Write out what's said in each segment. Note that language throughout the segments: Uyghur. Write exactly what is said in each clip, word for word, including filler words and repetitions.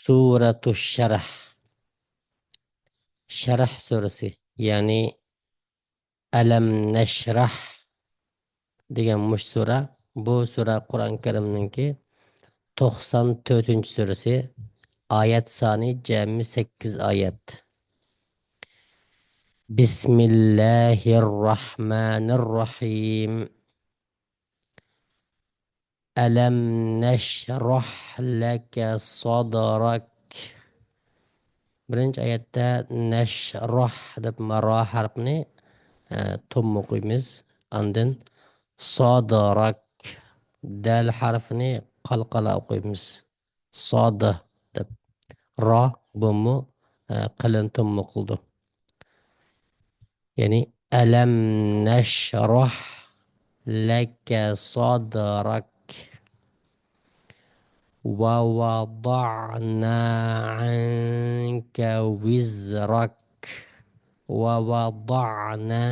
سورة الشرح. شەرھ سۈرىسى، يەنى ئەلەم نەشرەھ دېگەن مۇشۇ سۈرە. بۇ سۈرە قۇرئان كەرىمنىڭكى توقسان تۆتىنچى سۈرىسى. ئايەت سانى جەمئىي سەككىز ئايەت. بسم الله الرحمن الرحيم. ألم نشرح لك صدرك. بىرىنچى ئايەتتە نەشرەھ دەپ ما-، را ھەرپىنى، ئە، توم ئوقۇيمىز. ئاندىن سادرك، دەل ھەرپىنى قالقالا ئوقۇيمىز. ساد دەپ. را بۇمۇ، ئە، قېلىن توم ئوقۇلىدۇ. يەنى ألم نشرح لك صدرك ووضعنا عنك وزرك. ووضعنا،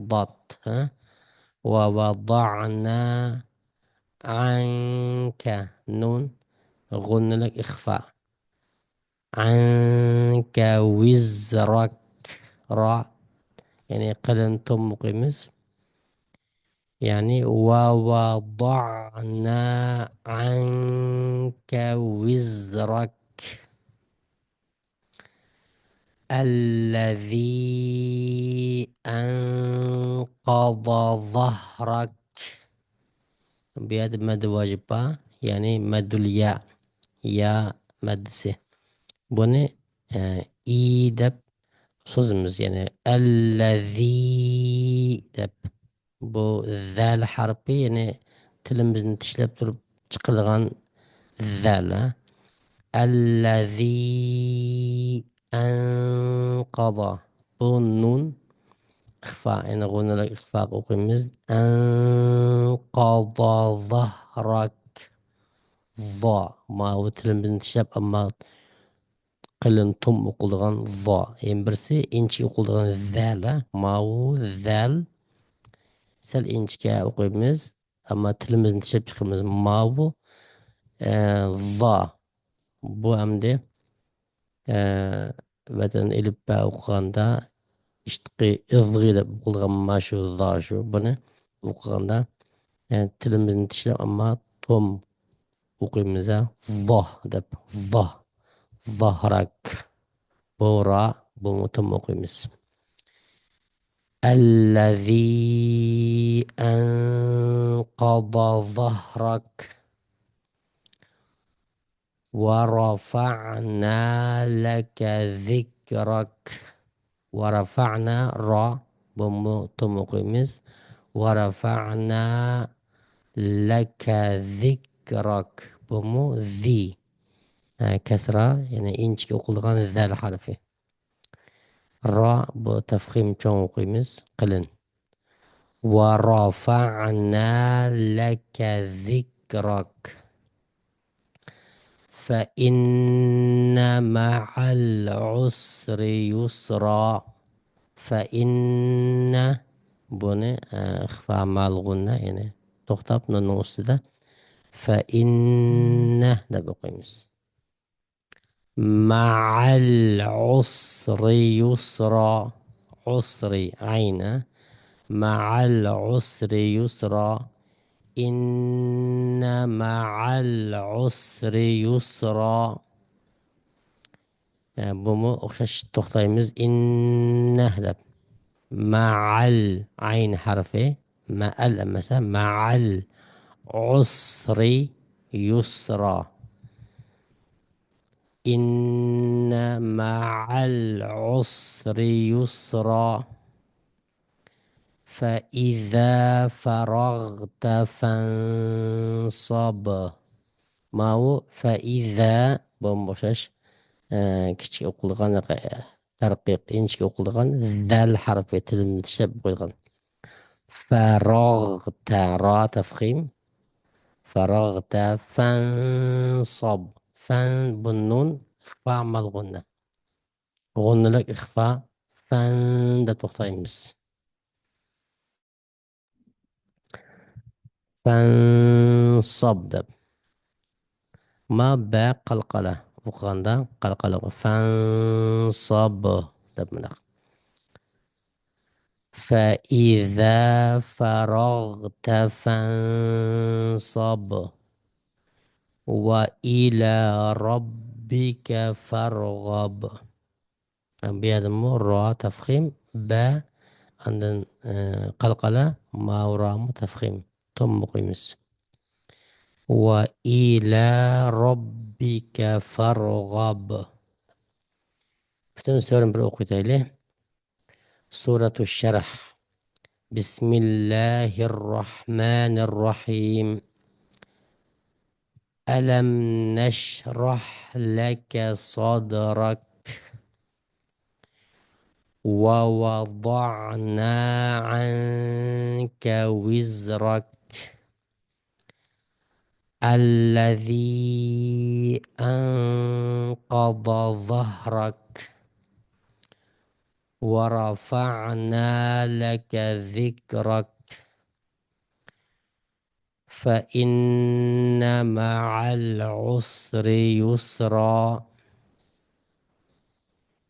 ضاد، ھە؟ ووضعنا عنك، نون، غۇننىلىك ئىخفا. عنك وزرك. را، يەنى قېلىن توم ئوقۇيمىز. يەنى ووضعنا عنك وزرك. الذي أنقض ظهرك. بۇ يەردە مەددى ۋاجىب بار، يەنى مەددۇل يا، يا مەددىسى. بۇنى، ئە، ئى دەپ سوزىمىز، يەنى الذي دەپ. بۇ زەل ھەرپى، يەنى تىلىمىزنى چىشلەپ تۇرۇپ چىقىدىغان زەل، ھە. الذي أنقض. بۇ نون ئىخفا، يەنى غۇننىلىك ئىخفاغا ئوقۇيمىز. أنقض ظهرك. ظا. ماۋۇ تىلىمىزنى چىشلەپ، ئەمما قېلىن توم ئوقۇلىدىغان ظا. يەنە بىرسى ئىنچىكە ئوقۇلىدىغان زەل، ھە. ماۋۇ زەل. سەل ئىنچىكە ئوقۇيمىز. ئەمما تىلىمىزنى چىشلەپ چىقىمىز. ماۋۇ، ئە، ظا. بۇ ئەمدى، ئە، ۋەتەن ئېلىپبە ئوقۇغاندا ئىشتىقى ئىزغى دەپ ئوقۇلغان مانا شۇ زا شۇ. بۇنى ئوقۇغاندا، ئە، تىلىمىزنى چىشلەپ، ئەمما توم ئوقۇيمىز، ھە. ۋاھ دەپ، ۋاھ. ۋاھراك. بۇ را، بۇمۇ توم ئوقۇيمىز. الذي أنقض ظهرك ورفعنا لك ذكرك. ورفعنا، را، بۇمۇ توم ئوقۇيمىز. ورفعنا لك ذكرك. بۇمۇ ذى. ھە، كەسرا، يەنى ئىنچىكە ئوقۇلىدىغان زەل ھەرپى. را، بۇ تەفخىم چوڭ ئوقۇيمىز، قېلىن. ورفعنا لك ذكرك فإن مع العسر يسرا. فإن، بۇنى، ئە، ئىخفا مەئەل غۇننە، يەنى توختاپ نۇننىڭ ئۈستىدە فإن دەپ ئوقۇيمىز. مع العسر يسرا. عسر، عين. مع العسر يسرا. إن مع العسر يسرا. ئە، بۇمۇ ئوخشاش توختايمىز. إن دەپ. مع ال، عين ھەرپى. مەئەل ئەمەس، مع العسر يسرا. إن مع العسر يسرا. فإذا فرغت فانصب. ماۋۇ فإذا بۇمۇ ئوخشاش، ئە، كىچىك ئوقۇلغان، ئە، تەرقىق، ئىنچىكە ئوقۇلغان زەل ھەرپى تىلىمىزنى چىشلەپ قويغان. فرغت، را تەفخىم. فرغت فانصب. فەن، بۇ نۇن ئىخفا مەئەل غۇننە. غۇننىلىك ئىخفا، فەن دەپ توختايمىز. فانصب دەپ. ما بە قالقالا. ئوقۇغاندا قالقالىغا فانصب دەپ مۇنداق. فإذا فرغت فانصب وإلى ربك فارغب. بۇ يەردىمۇ را تەفخىم، بە، ئاندىن، ئە، قالقالا، ماۋۇ رامۇ تەفخىم. توم ئوقۇيمىز. وإلى ربك فارغب. پۈتۈن سۈرىنى بىر ئوقۇۋېتەيلى. سورة الشرح. بسم الله الرحمن الرحيم. ألم نشرح لك صدرك ووضعنا عنك وزرك الذي أنقض ظهرك ورفعنا لك ذكرك فإن مع العسر يسرا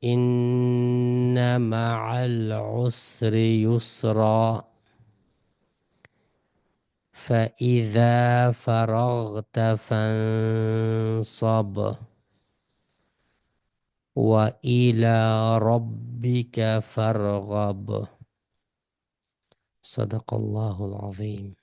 إن مع العسر يسرا فإذا فرغت فانصب وإلى ربك فارغب. صدق الله العظيم.